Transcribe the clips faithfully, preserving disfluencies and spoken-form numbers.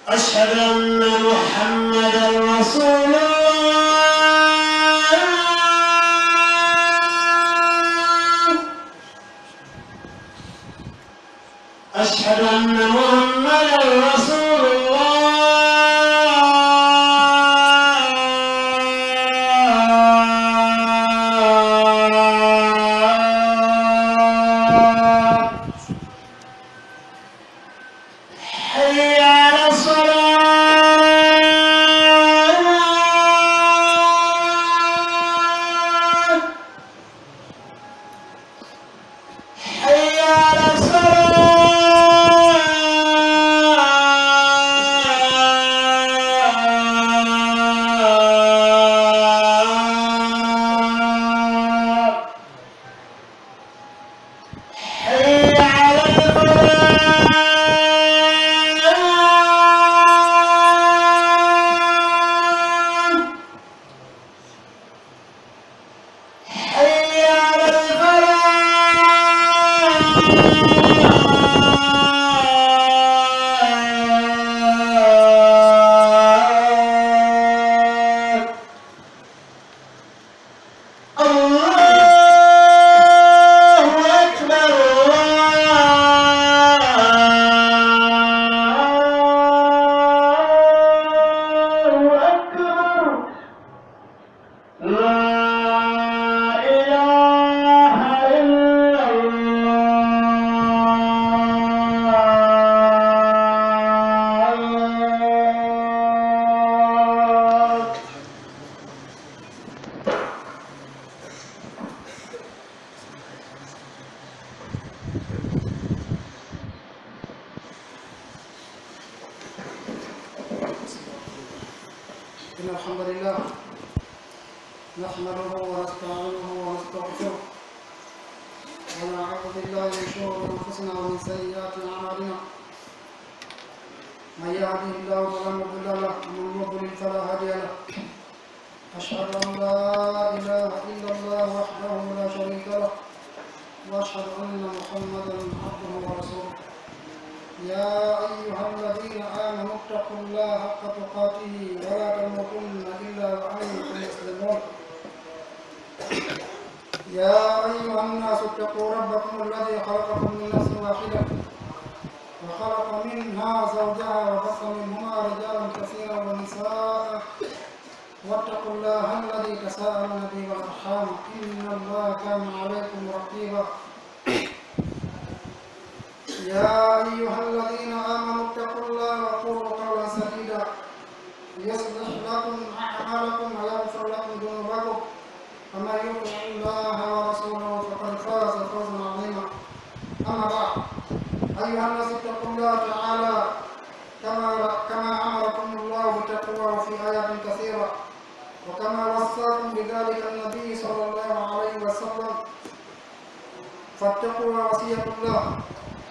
أشهد أن محمدا رسول الله. أشهد أن محمدا رسول الله. حي على الصلاة. حي على الصلاة. حي على الفلاح. حي على الفلاح. الله أكبر، الله أكبر. لا إله إلا الله. إن الحمد لله نحمده ونستعينه ونستغفره، ونعوذ بالله من شرور أنفسنا ومن سيئات أعمالنا. من يهده الله فلا مضل له، ومن يضلل فلا هادي له. أشهد أن لا إله إلا الله وحده لا شريك له، وأشهد أن محمدا عبده ورسوله. يا أيها الذين آمنوا اتقوا الله حق تقاته ولا تموتن إلا وأنتم مسلمون. يا أيها الناس اتقوا ربكم الذي خلقكم من نفس واحدة وخلق منها زوجها وبث منهما رجالا كثيرا ونساء واتقوا الله الذي تساءلون به والأرحام إن الله كان عليكم رقيبا. يا أيها الذين آمنوا اتقوا الله وقولوا قولا سديدا يصلح لكم أعمالكم ويغفر لكم ذنوبكم ومن يطع الله ورسوله فقد فاز فوزا عظيما. أما بعد، أيها الناس اتقوا الله تعالى كما، كما أمركم الله بتقواه في آيات كثيرة، وكما وصاكم بذلك النبي صلى الله عليه وسلم، فالتقوى وصية الله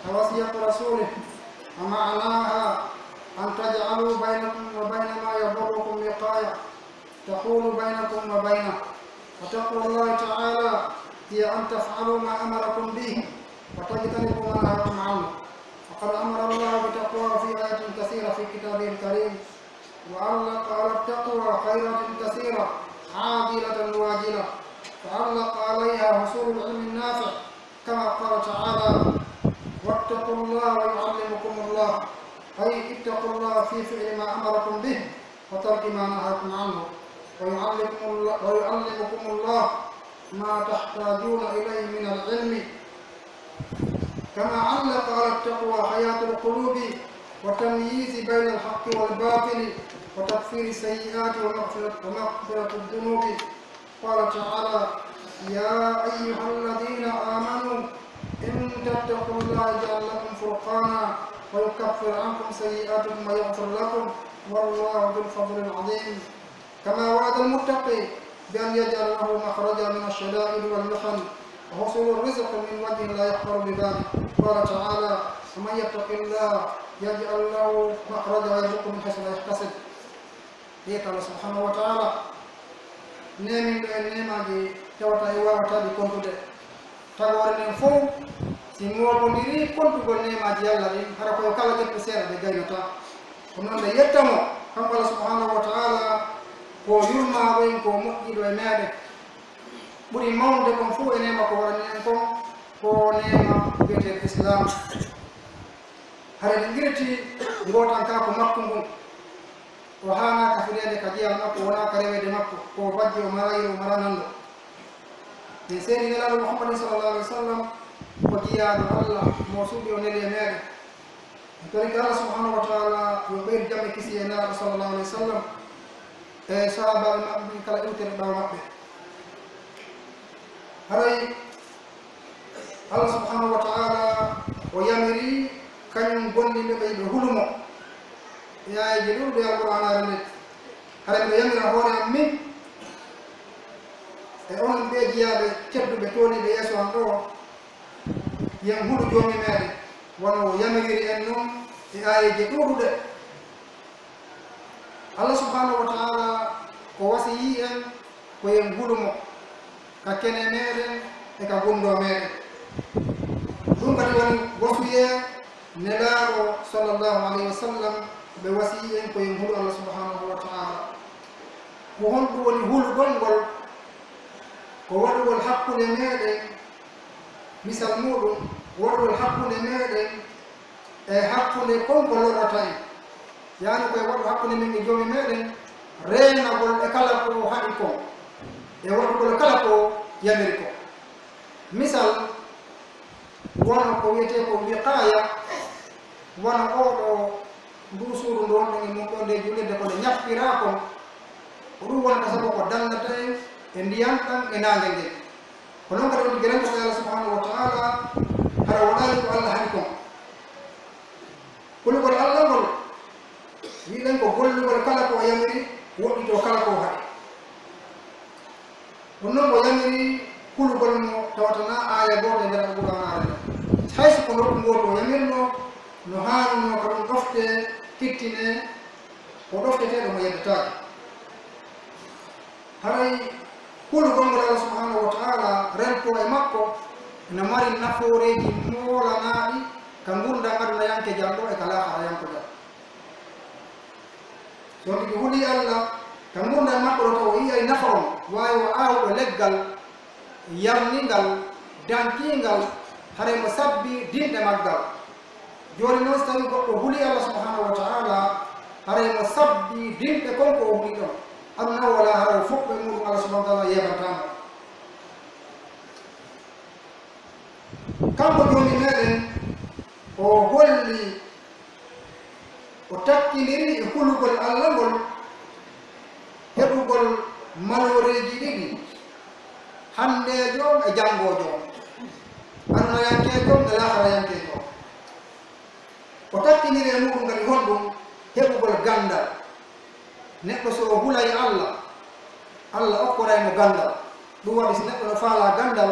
ووصية رسوله، ومعناها أن تجعلوا بينكم وبين ما يضركم وقاية، تحول بينكم وبينه. وتقوى الله تعالى هي أن تفعلوا ما أمركم به وتجتنبوا ما نهاكم عنه. وقد أمر الله بتقواه في آيات كثيرة في كتابه الكريم، وعلق على التقوى خيرات كثيرة عاجلة وآجلة، فعلق عليها حصول العلم النافع كما قال تعالى: "واتقوا الله ويعلمكم الله"، أي اتقوا الله في فعل ما أمركم به وترك ما نهاكم عنه، ويعلمكم الله، ويعلمكم الله ما تحتاجون إليه من العلم، كما علق على التقوى حياة القلوب وتمييز بين الحق والباطل وتكفير السيئات ومغفرة، ومغفرة الذنوب. قال تعالى: "يا أيها الذين آمنوا إن تتقوا الله يجعل لكم فرقانا ويكفر عنكم سيئاتكم ويغفر لكم والله ذو الفضل العظيم." كما وعد المتقي بأن يجعل له مخرجا من الشدائد والمحن وحصول الرزق من وجه لا يخطر بباله. قال تعالى: "ومن يتق الله يجعل له مخرجا ويرزقه من حيث لا يحتسب." Yeeto Allah subhanahu wa ta'ala, neeminɗo en neemaaji tawata en waawataa ɗi kontude. Tagoore nden fow, si mooɓondirii kontugol neemaaji Allah ɗin, hara ko yo kala ƴettu seeɗa ɗe gaynataa. Ko non nde yetta mo, kanko Allah subhanahu wa ta'ala, ko yurmaaɗo en, ko moƴƴiiɗo e meeɗen. Ɓuri mawnude kon fuu e neema ko waɗani en kon, ko neema wi'eteeɗo Islaam. Hara ɗen qirti ngootankaaku makko ngun, o haanaa kafireede ka jeyal makko, wonaa ka reweede makko, ko bajjo o maraa, yero o maraa nanndo. En seedi Nelaaɗo Muhammadin sallallahu alaihi wa sallam ko jiyaaɗo Allah, mo o suuɗi o neli e meeɗen. En torike Allah subhanahu wa ta'ala yo ɓeydu jam e kisiyee Nelaaɗo sallallahu alaihi wa sallam e sahaabaaɓe maɓɓe ɓen kala iwtere ɓaawo maɓɓe. Haray Allah subhanahu wa ta'ala o yamiri kañum gomɗinɓe ɓen ɓe hulu mo e aayeeje ɗuuɗuɗe Alqur'aanaare nden. Haray miɗo yamira hoore am min e onon ɓee jiyaaɓe tedduɓe tooniiɓe yeeso am ɗoo, yo en hulu Joomi meeɗen, wano o yamiriri en non e aayeeje ɗuuɗuɗe. Allah subhanahu wa ta'ala ko wasiyii en ko yo en hulu mo ka kene meeɗen e ka gundoo meeɗen. Ɗum kadi woni wasiyee Nelaaɗo sallallahu alayhi wa sallam, ɓe wasiyii en ko yo en hulu Allah subhanahu wa ta'ala. Ko honɗum woni hulugol ngol? Ko waɗugol hakkunde meeɗen, misal muuɗum, waɗugol hakkunde meeɗen e hakkunde kon ko lorrata en. Yaani ko e waɗu hakkunde men e Joomi meeɗen, reenagol e kala ko haɗi kon, e waɗugol kala ko yamiri kon. Misal, wano ko wi'etee ko wiqaaya, wano oo ɗoo, nduu suudu ndu wonɗen e mun ɗoo, ndee juulirde, ko nde ñappiraa kon, ko ɗum wonata sabu ko dannata en e ndiyan ɗan e naange ngen. Ko non kadi woni gerentoɗen Allah subhanahu wa ta'ala, hara waɗaali ko Allah haɗi kon. Hulugol Allah ngol, wi'en ko gollugol kala ko o yamiri, woɗɗitoo kala ko o haɗi. Ɗum non o yamiri hulugol mo tawata naa aaya gooto e nder Alqur'aanaare nden. Hay so ko nokku gooto o yamirnoo, no haanunoo ka ɗum ɗoftee, hittinee, ko ɗofteteeɗo mo yeddataake. Haray hulugol ngol Allah subhanahu wa ta'ala, rentoo e makko, no mari nafooreeji moolanaaɗi ka ngurndan adunayankejan ɗoo e ka laakharayankojan. So on tigi hulii Allah, ka ngurndan makko ɗoo taw o yi'ay nafa on, waawi wa aawuɗo leggal yarningal, dankiingal, haray mo sabbii dinɗe maggal. Jooni non, so tawii goɗɗo hulii Allah subhanahu wa ta'ala, haray mo sabbii dinɗe kon ko o hulii ɗon. Aduna o walaa hara o fuɗɗo e muuɗum, Allah subhanahu wa ta'ala yeebantaa mo. Kanko Joomi meeɗen, o holli, o takkindiri e hulugol Allah ngol, heɓugol malooreeji ɗiɗi, hanndeejo e janngoojo, adunayankeejo e laakharayankeejo. O takkindiri e muuɗum kadi honɗum? Heɓugol ganndal. Neɗɗo so o hulay Allah, Allah okkoray mo ganndal. Ɗum waɗi si neɗɗo no faalaa ganndal,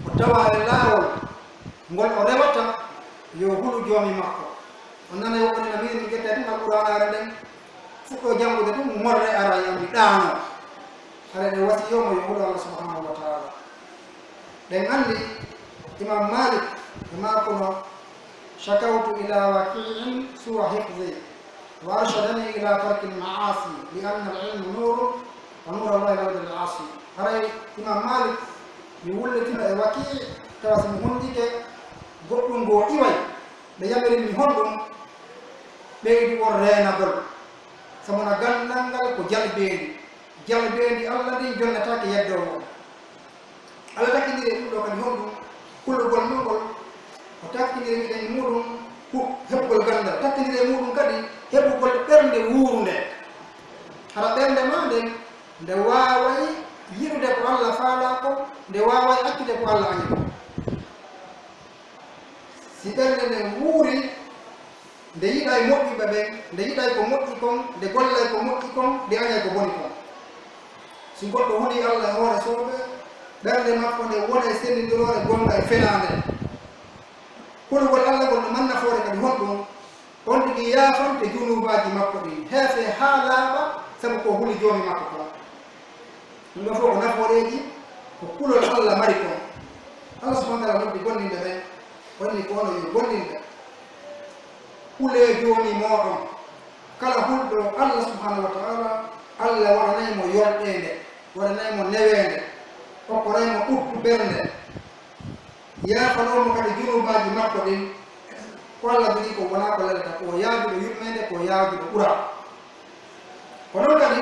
o tawa e laawol ngol o rewata, yo hulu Joomi makko. On nanay woɓɓe nana min, min ƴetta tun Alqur'aanaare nden, fuɗɗoo janngude tun, morre ara, yamri ɗaanoo. Haray ɗen wasiyoo mo yo hulu Allah subhanahu wa ta'ala. Ɗen anndi Imam Malik e maako no, "Shakawtu ila Waki'in su'a hifzi, wa arshadani ila tarkil ma'asi, li anna al-ilma nurun, wa nuru Allahi la yahdi al-asi." Haray Imam Malik, mi wullitino e Waki', tawa si mi hunndike, goɗɗum goo iway, ɓe yamirin mi honɗum, ɓeyduwol reenagol. Sabu na ganndal ngal ko jalbeendi, jalbeendi Allah ndin jonnataake yeddoowo on. Allah takkindiri e ɗum ɗoo kadi honɗum? Hulugol mo ngol, o takkindiri e muuɗum hu-, heɓugol ganndal, takkindiri e muuɗum kadi heɓugol ɓernde wuurunde. Hara ɓernde maa nden, nde waaway yiɗude ko Allah faalaa kon, nde waaway accude ko Allah añi kon. Si ɓernde nden wuuri, nde yiɗay moƴƴuɓe ɓen, nde yiɗay ko moƴƴi kon, nde gollay ko moƴƴi kon, nde añay ko boni kon. Si goɗɗo hulii Allah e hoore soɓe, ɓernde makko nden wonay senndindiroore gonnga e fenaande. Hulugol Allah ngol no mari nafoore kadi honɗum? On tigi yaafante junuubaaji makko ɗin, heefee haa laaɓa, sabu ko huli Joomi makko kon. Ɗum ɗoo fof ko nafooreeji ko kulol Allah mari kon. Allah subhanahu wa ta'ala noddi gomɗinɓe ɓen, o inni ko onon yo gomɗinɓe. Hulee Joomi mooɗon. Kala hulɗo Allah subhanahu wa ta'ala, Allah waɗanay mo yolɗeende, waɗanay mo neweende, okkoray mo ɓuttu ɓernde, yaafanoo mo kadi junubaaji makko ɗin. Ko Allah jogii ko wonaa ko lelata, ko o yaajuɗo yurmeende, ko o yaajuɗo ɓural. Ko non kadi,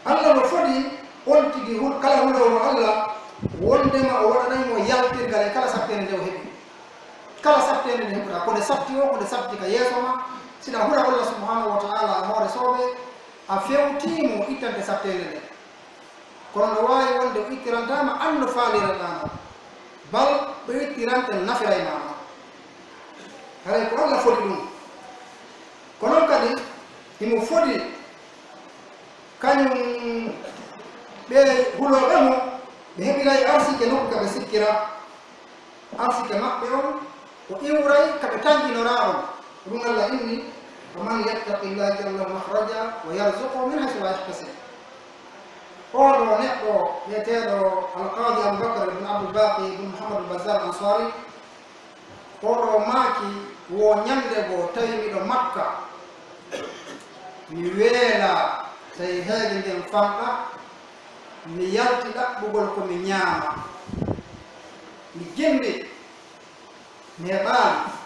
Allah no fodi on tigi hul-, kala huloowo Allah, wondema o waɗanay mo yaltirgal e kala satteende nde o heɓi. Kala satteende nde heɓuɗaa, ko nde satti o, ko nde satti ka yeeso ma, si ɗa hula Allah subhanahu wa ta'ala e hoore soobee, a fewtii mo ittante satteende nde. Kono no waawi wonde o ittirantaa ma an no faaliraɗaa non, bal o ittirante no nafiray ma non. Haray ko Allah fodi ɗum. Ko non kadi, himo fodi kañum ɓe hulooɓe mo, ɓe heɓiray arsike nokku ka ɓe sikkira. Arsike maɓɓe on, o iwray ka ɓe tanƴinoraa on. Ɗum Allah inni, "Wa man yattaqillaha yaj'al lahu makhraja wa yarzuqhu min haythu la yahtasib." Oo ɗoo neɗɗo wi'eteeɗo Al-Qaadi Abubakar ibn Abdul Baqi ibn Muhammad al-Bazzar Ansari, oo ɗoo maaki, woo ñannde goo tawi miɗo Makka, mi weelaa, tawi heege nden fanɗa, mi yalti ɗaɓɓugol ko mi ñaama. Mi jimmi, mi heɓaali.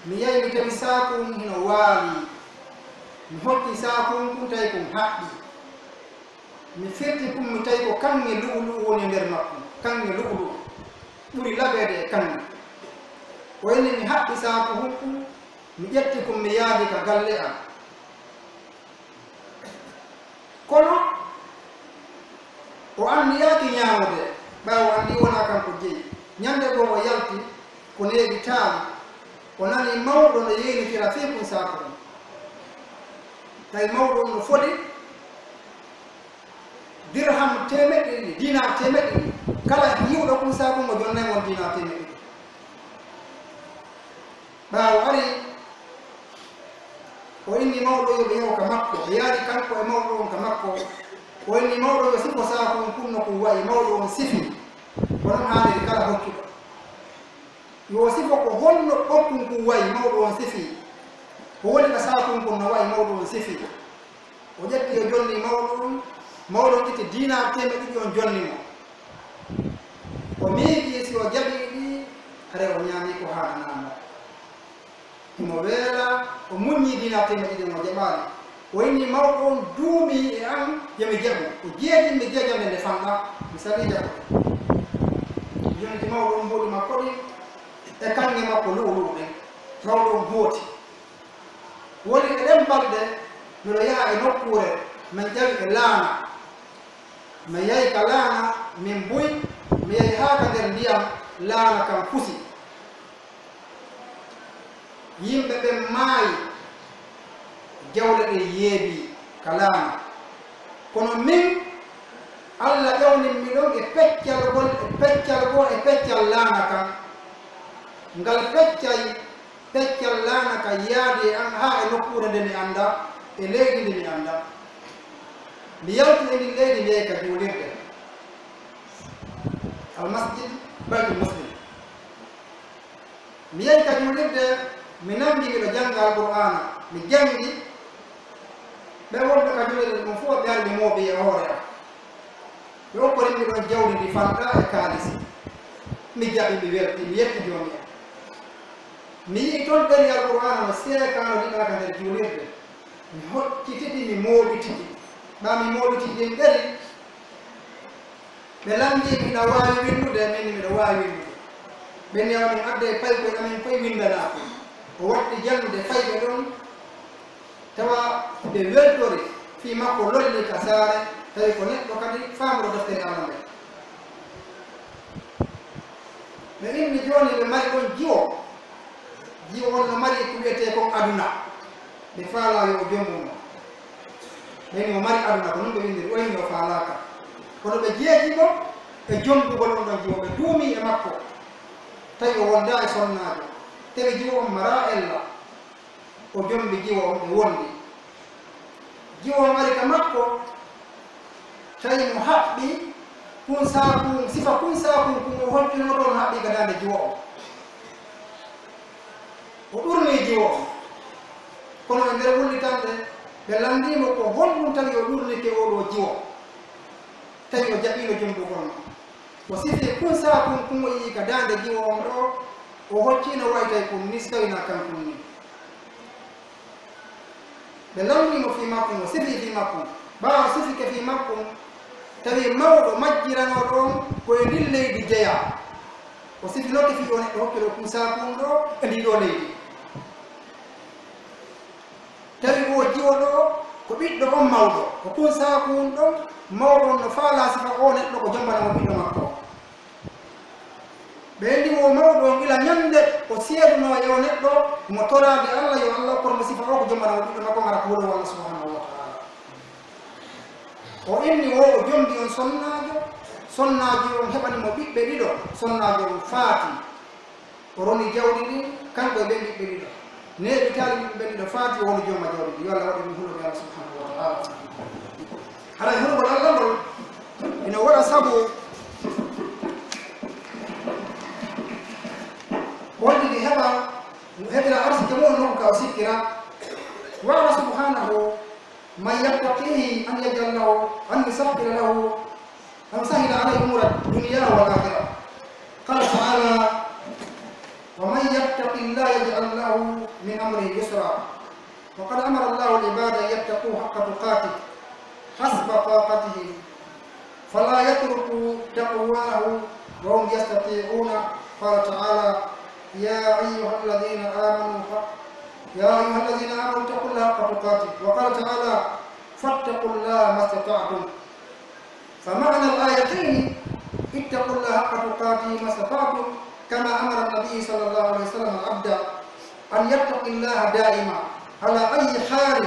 Mi yahi, mi tawi saaku on hino waalii. Mi hocci saaku on kun, tawi kun haɓɓii. Mi firti kun, mi tawi ko kaŋŋe lu'ulu'u woni e nder makkun, kaŋŋe lu'ulu'u ɓuri laɓeede e kaŋŋe. O inni mi haɓɓi saaku hun kun, mi ƴetti kun, mi yaadi ka galle an. Kono o anniyaaki ñaamude, ɓay o anndi wonaa kanko jeyi. Ñannde goo o yalti, ko neeɓi taali, o nani mawɗo no yeynitira fii kun saaku on. Tawi mawɗo on no fodi dirham teemeɗɗe ɗiɗi, diinaar teemeɗɗe ɗiɗi. Kala yi'uɗo kun saaku on, o jonnay mo on diinaar teemeɗɗe ɗiɗi. Ɓaawo ari, o inni mawɗo yo ɓe yahu ka makko. Ɓe yaari kanko e mawɗo on ka makko. O inni mawɗo yo sifo saaku on kun no kun wa'i. Mawɗo on sifi. Ko non haaniri kala hoccuɗo. Yo o sifo ko honno ɓokkun kun wa'i. Mawɗo on sifi. Ko woni ka saaku on kun no wa'i. Mawɗo on sifi. O ƴetti, o jonni mawɗo on, mawɗo on ƴetti diinaar teemeɗɗe ɗiɗi, on jonni mo. O miijii si o jaɓii ɗi, haray o ñaamii ko haananaa mo. Himo weela, o muññii diinaar teemeɗɗe ɗiɗi on, o jaɓaali. O inni mawɗo on duumii e an, yo mi jaɓu. O jeejii mi jeejande nde fanɗa, mi salii jaɓude. Yonti mawɗo on mboɗi makko ɗin, e kaŋŋe makko lu'ulu'u ɗen. Mawɗo on hooti. Woni e ɗen balɗe, miɗo yaha e nokkuure, min ƴawi e laana. Mi yahi ka laana, min buy, mi yahi haa ka nder ndiyam, laana kan fusi. Yimɓe ɓen maayi, jawle ɗen yeebii ka laana. Kono min, Alla ƴawnimmi ɗon e peccal gol, e peccal goo, e peccal laana kan. Ngal peccay Peccal laana kan yaadi e an haa e nokkuure nde mi anndaa, e leydi ndi mi anndaa. Mi yalti e ndin leydi, mi yehi ka juulirde. Al Masjid Baytul Muslim. Mi yehi ka juulirde, mi nangi miɗo jannga Alqur'aana. Mi janngi, ɓe wonɓe ka juulirde ɗum fof, ɓe ari ɓe mooɓi e hoore am. Ɓe okkorimmi ɗon jawdi ndi fanɗaa e kaalisi. Mi jaɓi, mi welti, mi yetti Joomi am. Mi yi'i ton ɗerewol Alqur'aana no seekaa, no liɓaa ka nder juulirde. Mi hocciti ɗi, mi mooɓiti ɗi. Ɓaa mi mooɓiti ɗin ɗeri, ɓe lanndii mi hiɗa waawi winndude, min miɗo waawi winndude. Ɓe newa min adda e paykoy amin foy winndanaa kon. O watti jannude fayɓe ɗon. Tawa ɓe weltori fii makko lolli ka saare, tawi ko neɗɗo kadi faamuɗo deftere Alla nden. Ɓe inni jooni ɓe mari ɗon jiwo. Jiwo on no mari ko wi'etee kon aduna. Ɓe faalaa yo o jombu mo. Ɓe inni o mari aduna, ko non ɓe windiri, o inni o faalaaka. Kono ɓe jeeji mo e jombugol on ɗon jiwo. Ɓe duumii e makko, tawi o wondaa e sonnaajo. Tawi jiwo on maraa ella. O jombi jiwo on, ɓe wondi. Jiwo on ari ka makko, tawi mo haɓɓi kun saakun, sifa kun saakun kun o hoccuno ɗon, haɓɓi ka daande jiwo on. O ɗurnii jiwo on. Kono e nder wullitande, ɓe lanndii mo ko honɗun tawi o ɗurnike oo ɗoo jiwo, tawi o jaɓiino jommbugol ma. O sifii kun saakun kun o yi'i ka daande jiwo on ɗoo, o hoccii no wa'itay kun nii, si tawii hinaa kankun nii. Ɓe lanndii mo fii makkun, o sifii fii makkun. Ɓaawo o sifike fii makkun, tawi mawɗo majjiranooɗo on ko e ndin leydi jeyaa. O sifinoke fii oo neɗɗo hokkiroo kun saakun ɗoo e ndii ɗoo leydi. Tawi oo jiwo ɗoo ko ɓiɗɗo on mawɗo, ko kun saakun ɗon mawɗo on no faalaa sifa oo neɗɗo ko jommbana mo ɓiɗɗo makko on. Ɓe anndi wo mawɗo on gila ɲande o seedunoo e oo neɗɗo mo toraade Alla, yo Alla okkor mo sifa oo ko jommbana mo ɓiɗɗo makko on, hara ko huloowo Alla subhaanahu wa ta'aala. O inni wo o jommbi on sonnaajo, sonnaajo on heɓani mo ɓiɓɓe ɗiɗo, sonnaajo on faati. O roni jawdi ndin, kanko e ɓen ɓiɓɓe ɗiɗo. Neeɓitaali ɓiɓɓe ɓen ɗiɗo faati, o woni jooma jawdi ndin. Yo Alla waɗu ɗum hulɓe Alla subhaanahu wa ta'aala. Haray hulugol Alla ngol ina waɗa sabu wonde ɗi heɓa, heɓira arsike mum nokku ka o sikkira. Wa Alla subhaanahu من يتقه أن يجعل له، أن يسهل له، أن يسهل عليه أمور الدنيا والآخرة. قال تعالى: ومن يتق الله يجعل له من أمره يسرا. وقد أمر الله العباد أن يتقوه حق تقاته حسب طاقتهم، فلا يتركوا تقواه وهم يستطيعون. قال تعالى: يا أيها الذين آمنوا، يا أيها الذين آمنوا اتقوا الله حق تقاته. وقال تعالى: فاتقوا الله ما استطعتم. فمعنى الآيتين: اتقوا الله حق تقاته ما استطعتم، كما أمر النبي صلى الله عليه وسلم العبد أن يتقي الله دائما على أي حال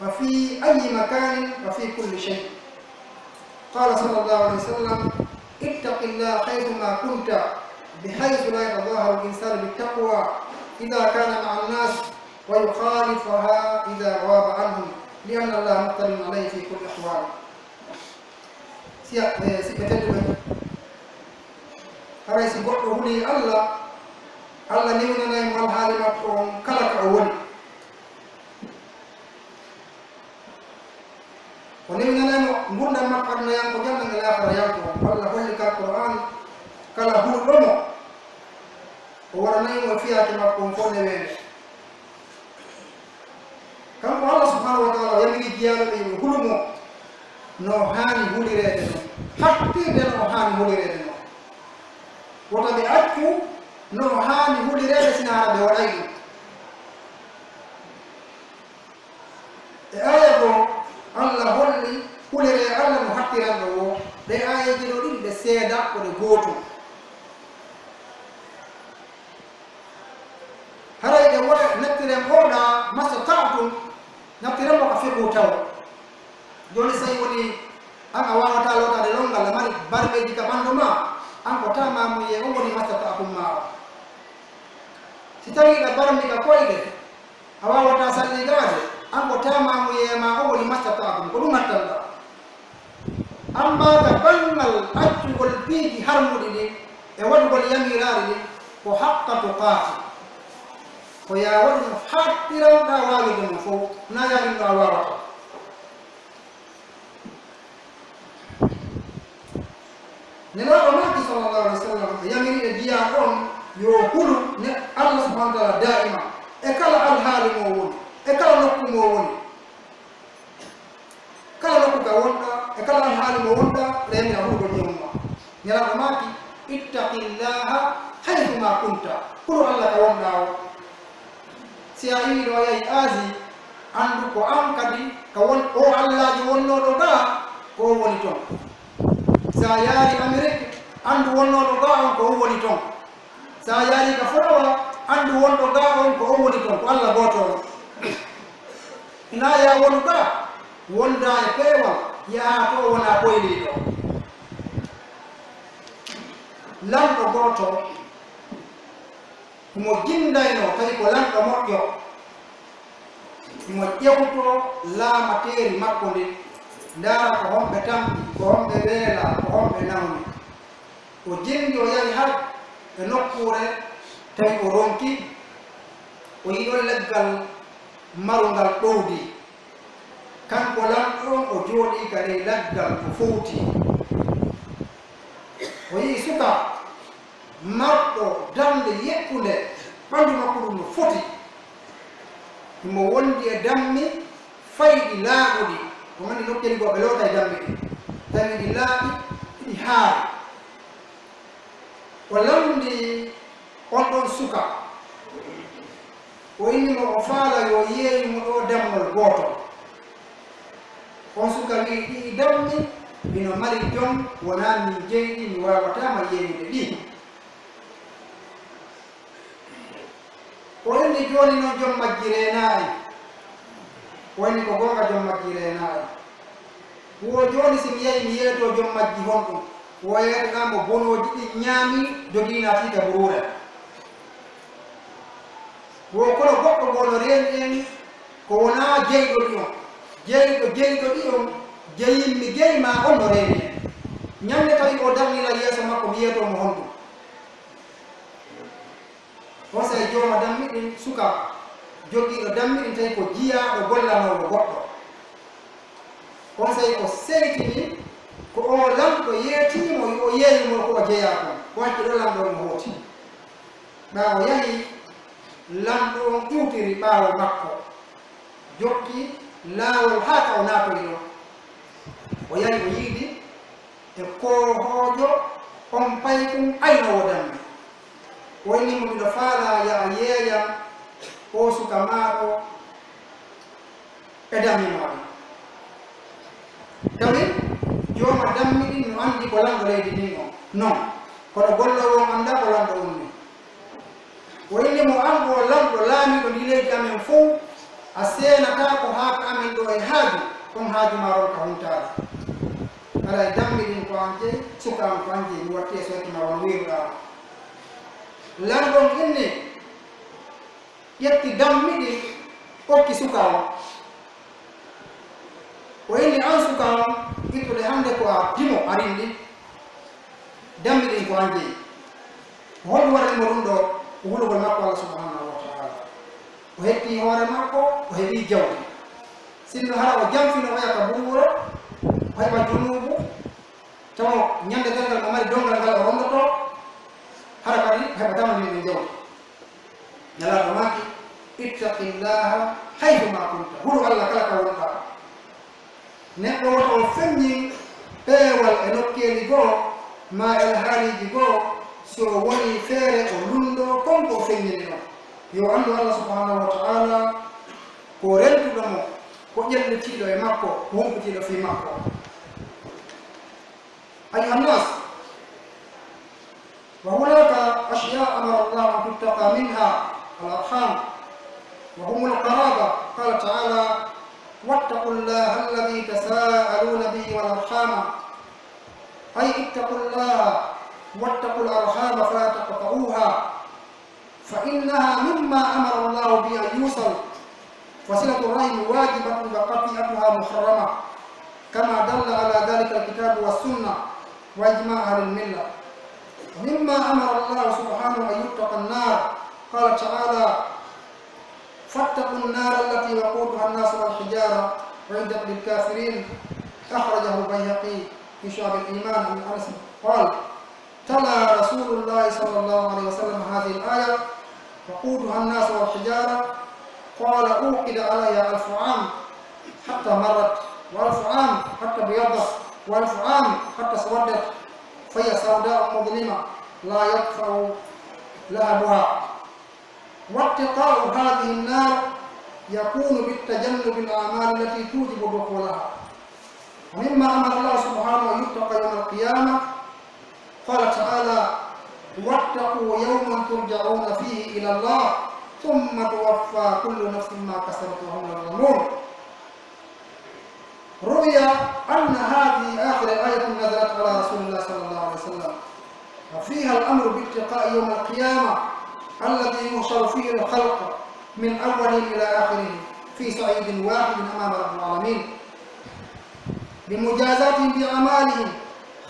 وفي أي مكان وفي كل شيء. قال صلى الله عليه وسلم: اتق الله حيثما كنت، بحيث لا يتظاهر الإنسان بالتقوى إذا كان مع الناس ويخالفها إذا غاب عنهم، لأن الله مطلع عليه في كل أحواله. Siya-, eh, siɓɓe tedduɓe, haray si goɗɗo hulii Alla, Alla newnanay mo alhaali makko on kala ka o woni. O newnanay mo ngurndan makko aduna yanko, jannan e laakhira yanko. Alla holli ka Qur'aan, kala hulɗo mo, o waɗanay mo e fiyaake makko on fow neweende. Kanko Alla subhaanahu wa ta'aala o yamiri jiyaaɓe ɓen yo ɓe hulu mo no haani hulireede non, hattirde no o haani hulireede non. Wota ɓe accu no o haani hulireede, sina hara ɓe waɗay ɗum. E aaya goo, Alla holli huliree Alla no hattiranɗo woo. Ɗee aayeeje ɗoo ɗiɗi ɗe seeda, ko ɗe gootum. Haray ɗe wona, naftiren oo ɗaa mastata'tum, naftiren mo ka fiqhu taw. Jooni, si tawii woni an a waawataa lootaade lonngal, a mari barmeeji ka ɓanndu maa, an ko taamaamuyee on woni mastata'tum maa on. Si tawii hiɗa barmi ka koyɗe, a waawataa salligaade, an ko taamaamuyee maa on woni mastata'tum, ko ɗum hattanɗaa. Ammaa ka banngal accugol piiji harmuɗi ɗin e waɗugol yamiraari ɗin, ko haqqa tuqaati. Ko yo a waɗu no hattiranɗaa waawirde mon fow, naa yo a inno a waawataa. Nelaaɗo maaki, sallallahu alaihi wa sallam, yamiri e jiyaaɗo on yo hulu ne Alla subhanahu wa ta'ala daa'iman, e kala alhaali mo woni, e kala nokku mo woni. Kala nokku ka wonɗaa, e kala alhaali mo wonɗaa, reenira hulugol joomu maa. Nelaaɗo maaki, "Ittaqillaha haythu ma kunta." Hulu Alla ka wonɗaa on. Si a iwii ɗoo, a yahi Asie, anndu ko an kadi ka won-, oo Allaajo wonnooɗo gaa, ko on woni ton. Si a yaarii Amerik, anndu wonnooɗo gaa on, ko on woni ton. Si a yaarii ka Forowa, anndu wonɗo gaa on, ko on woni ton, ko Alla gooto on. Hinaa yo a wonu gaa, wondaa e peewal, yahaa to wonaa ɓoyliiɗo. Lanɗo gooto, himo jinndaynoo, tawi ko lanɗo moƴƴo, himo ƴewtoo laamateeri makko ndin, ndaara ko honɓe tampi, ko honɓe weelaa, ko honɓe nawni. O jinndi, o yahi har e nokkuure, tawi o ronki O yi'i ɗon leggal marungal ɗowdi. Kanko lanɗo on o jooɗii ka ley leggal ko fowti. O yi'i suka marɗo darnde yeɓɓunde, ɓandu makko ɗun no foti. Himo wondi e dammi fayɗi laaɓuɗi. On anndi nokkeeli goo ɓe lootay dammi ɗin. Tawi ɗi laaɓi, ɗi haari. O lanndii on ɗon suka. O inni mo o faala yo yeeyu mo ɗoo dammol gootol. On suka wi'i, "Ɗi'i dammi hino mari jom, wonaa min jeyi ɗi, mi waawataa ma yeeyude ɗi." O inni, "Jooni non jom majji reenaa en." O inni, "Ko goonga, jom majji reenaa en." Wo jooni si mi yahi mi yeetoo jom majji honɗun? Wo yeetoɗaa mo bonooji ɗin ñaami, dogii naatii ka buruure. Wo kono goɗɗo goo no reeni en, ko wonaa jeyɗo ɗi on. Jeyɗo, jeyɗo ɗi on, jeyimmi, jeyimaa on no reeni en. Ñannde tawi o darnii lan yeeso makko, mi yeetoo mo honɗun? Onsay jooma dammi ɗin, suka jogiiɗo dammi ɗin, tawi ko jiyaaɗo gollanoowo goɗɗo. Onsay o seytini ko oo lanɗo yeetii mo, yo o yeeyu mo ko o jeyaa kon. O acci ɗon lanɗo on o hooti. Ɓaawo yahi, lanɗo on iwtiri ɓaawo makko, jokki laawol haa ka o naatoyi ɗon. O yahi o yiidi e koohoojo on paykun aynoowo dammi. O inni mo, "Miɗo faalaa yo a yeeyan oo suka maa ɗoo e dammi maa ɗin." Tawi jooma dammi ɗin no anndi ko lanɗo leydi ndin on non, kono golloowo on anndaa ko lanɗo on nii. O inni mo, "An oo lanɗo laamiiɗo ndii leydi amen fow, a seenataako haa ka amen ɗoo e haaju, on haaju maa ronka huntaade. Haray dammi ɗin ko an jeyi, suka an ko an jeyi, mi watti e soyki maa wano wiiruɗaa on." Lanɗo on inni, ƴetti dammi ɗin, okki suka on. O inni, "An suka on, ittude hannde ko a dimo a rinɗi. Dammi ɗin ko an jeyi." Ko honɗun waɗani mo ɗun ɗoo? Ko hulugol makko Allah subhanahu wa ta'ala. O hettii hoore makko, o heɓii jawdi. Sinno hara o janfino oya ka buruure, o heɓa junuubu, tawa ñande darngal mo mari dongal ngal o rondotoo, hara kadi o heɓataano ndin ɗon jawdi. Nelaaɗo maaki, "Ittaqillaha haythu ma kunta." Hulu Allah kala ka wonɗaa. Neɗɗo wota o feññin peewal e nokkeeli goo, maa e alhaaliiji goo, si o wonii feere o lunndoo kon ko o feññini ɗon. Yo o anndu Allah subhanahu wa ta'ala ko rentuɗo mo, ko ƴellitiiɗo e makko, ko humpitiiɗo fii makko. أيها الناس، وهناك أشياء أمر الله أن تتقى منها الأرحام، وهم القرابة. قال تعالى: "واتقوا الله الذي تساءلون به والأرحام"، أي اتقوا الله واتقوا الأرحام فلا تقطعوها. فإنها مما أمر الله بأن يوصل، فصلة الرحم واجبة وقطيعتها محرمة، كما دل على ذلك الكتاب والسنة وإجماع أهل الملة. ومما أمر الله سبحانه أن يتقى النار، قال تعالى: "فاتقوا النار التي وقودها الناس والحجارة، أعدت للكافرين". أخرجه البيهقي في شعب الإيمان عن أنس قال: تلا رسول الله صلى الله عليه وسلم هذه الآية: "وقودها الناس والحجارة". قال: "أوقد عليها ألف عام حتى احمرت، وألف عام حتى ابيضت، وألف عام حتى اسودت، فهي سوداء مظلمة لا يطفأ لهبها". واتقاء هذه النار يكون بالتجنب الأعمال التي توجب دخولها. ومما أمر الله سبحانه أن يتقى يوم القيامة، قال تعالى: "واتقوا يوما ترجعون فيه إلى الله ثم توفى كل نفس ما كسبت وهم لا يظلمون". روي أن هذه آخر آية نزلت على رسول الله صلى الله عليه وسلم، وفيها الأمر باتقاء يوم القيامة الذي يحشر فيه الخلق من أولهم إلى آخرهم في صعيد واحد أمام رب العالمين، بمجازاتهم بأعمالهم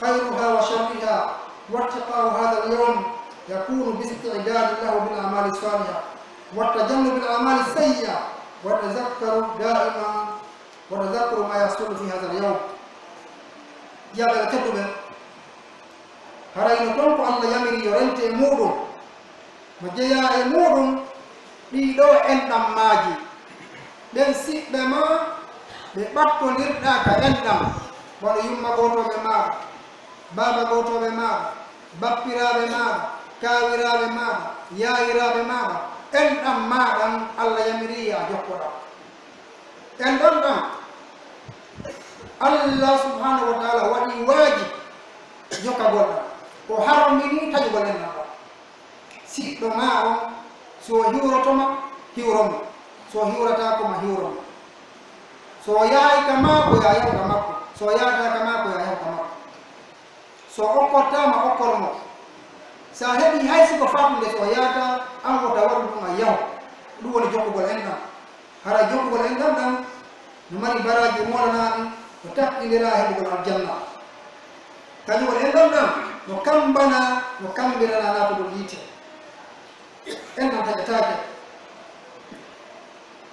خيرها وشرها، واتقاء هذا اليوم يكون باستعداد له بالأعمال الصالحة. وتجنب الأعمال السيئة وتذكروا دائما وتذكروا ما يحصل في هذا اليوم. Jiyaaɓe tedduɓe, haray no ton ko Alla yamiri yo rente e muuɗum, no jeyaa e muuɗum ɗii ɗoo enɗan maaji. Ɓen siɓɓe maa, ɓe ɓattondirɗaa ka enɗan, wano yumma gootooɓe maaɗa, baaba gootooɓe maaɗa, bappiraaɓe maaɗa, kaawiraaɓe maaɗa, yaayiraaɓe maaɗa, enɗan maa ɗan Alla yamirii yo a jokkoɗaa. Enɗan ɗan, Alla subhaanahu wa ta'aalaa waɗii waajib jokkagol ɗan. O harminii taƴugol enɗan ɗan. Siɗɗo maa on, si o hiwroto ma, hiwro mo. Si o hiwrataako ma, hiwro mo. Si o yahay ka maa, ko yo a yahu ka makko. Si o yahataa ka maa, ko yo a yahu ka makko. Si o okkortaa ma, okkor mo. Si a heɓii hay si ko faatunde, si o yahataa, an wota waɗu ɗun, a yahu. Ɗun woni jokkugol enɗan. Hara jokkugol enɗan ɗan no mari baraaji moolanaaɗi, no taƴƴindiraa heɓugol aljanna. Taƴugol enɗan ɗan no kammbana, no kammbiranaa naatugol yiite. Enɗan taƴetaake.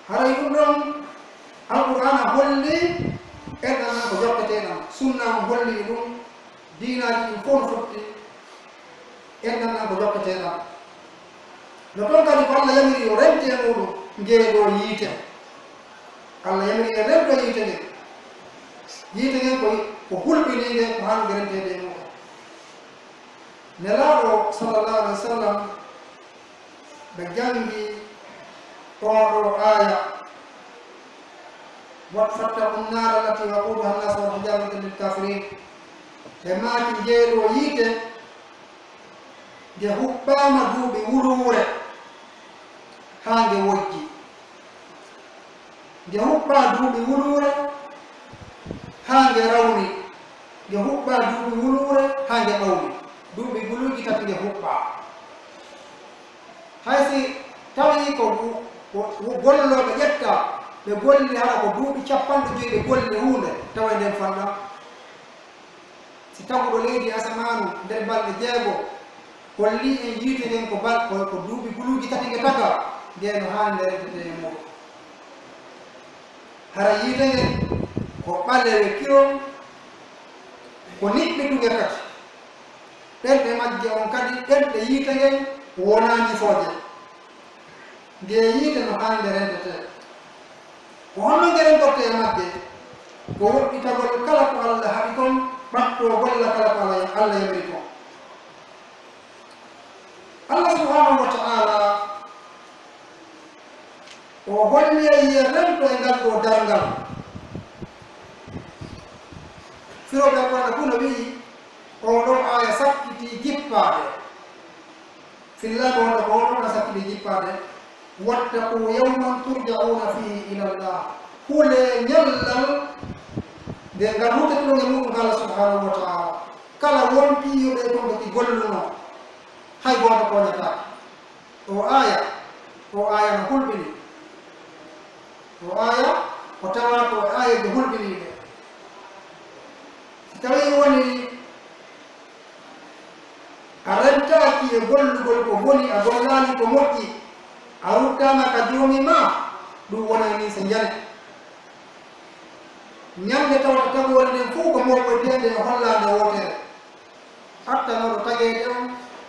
Haray ɗun ɗon, Alqur'aana holli enɗan ɗan ko jokketeeɗan. Sunna on holli ɗun. Diinaaji ɗin fow no fotti, enɗan ɗan ko jokketeeɗan. No ton kadi ko Alla yamiri yo rente e muuɗum ngee ɗoo yiite. Alla yamiri en rento yiite ngen. Yiite ngen ko, ko hulɓiniinde, ko haani nge renteede e muuɗum. Nelaaɗo sallallahu alaihi wa sallam ɓe janngi oo ɗoo aaya, wat-, فاتقوا النار التي وقودها الناس والحجارة أعدت للكافرين. Ɓe maaki, "Ngee ɗoo yiite, nge huɓɓaama duuɓi wuluure haa nge wojji." Nge huɓɓaa duuɓi wuluure haa nge rawni. Nge huɓɓaa duuɓi wuluure haa nge ɓawli. Duuɓi guluuji tati nge huɓɓaa. Hay si tawii ko gu-, ko, ko gollooɓe ƴettaa, ɓe golli hara ko duuɓi cappanɗe jowi ɓe golli huunde, tawa e nden fanɗan. Si taguɗo leydi e asamaanu nder balɗe jeego hollii en yiite ngen ko bal-, ko, ko duuɓi guluuji tati nge tagaa, nge no haani nde rentetee e muuɗum. Hara yiite ngen ko ɓalewe kirom, ko niɓɓitunge kadi. Ɗenɗe majje on kadi, ɗenɗe yiite ngen wonaa ñifooje. Ngee yiite no haani nde rentetee. Ko honno nge rentortee e majje? Ko woɗɗitagol kala ko Alla haɗi kon, ɓattoo golla kala ko Alla, Alla yamiri kon. Alla subhaanahu wa ta'aalaa, o holli en yo rento e ngal ɗoo darngal. Firooɓe Alqur'aana fuu no wi'i, oo ɗoo aaya sakkitii jippaade. Fillaango wonde ko oo ɗoo na sakkiti jippaade, "واتقوا يوما ترجعون فيه إلى الله." Hulee ñallal nde ngal huttitoɗon e muuɗum ka Alla subhaanahu wa ta'aalaa. Kala wonkiiyo ɓe kon ko ki gollunoo, hay gooto tooñataake. Oo aaya, oo aaya no hulɓini. Oo aaya, o tawaa ko e aayeeje hulɓiniiɗe. Si tawii wonii a rentaaki e gollugol ko boni, a gollaali ko moƴƴi, a ruttaama ka Joomi maa, ɗum wonay nii se njane. Ñannde tawata tagoore nden fow ko mooɓoyteende e hollaande wootere. Attanooɗo tageede on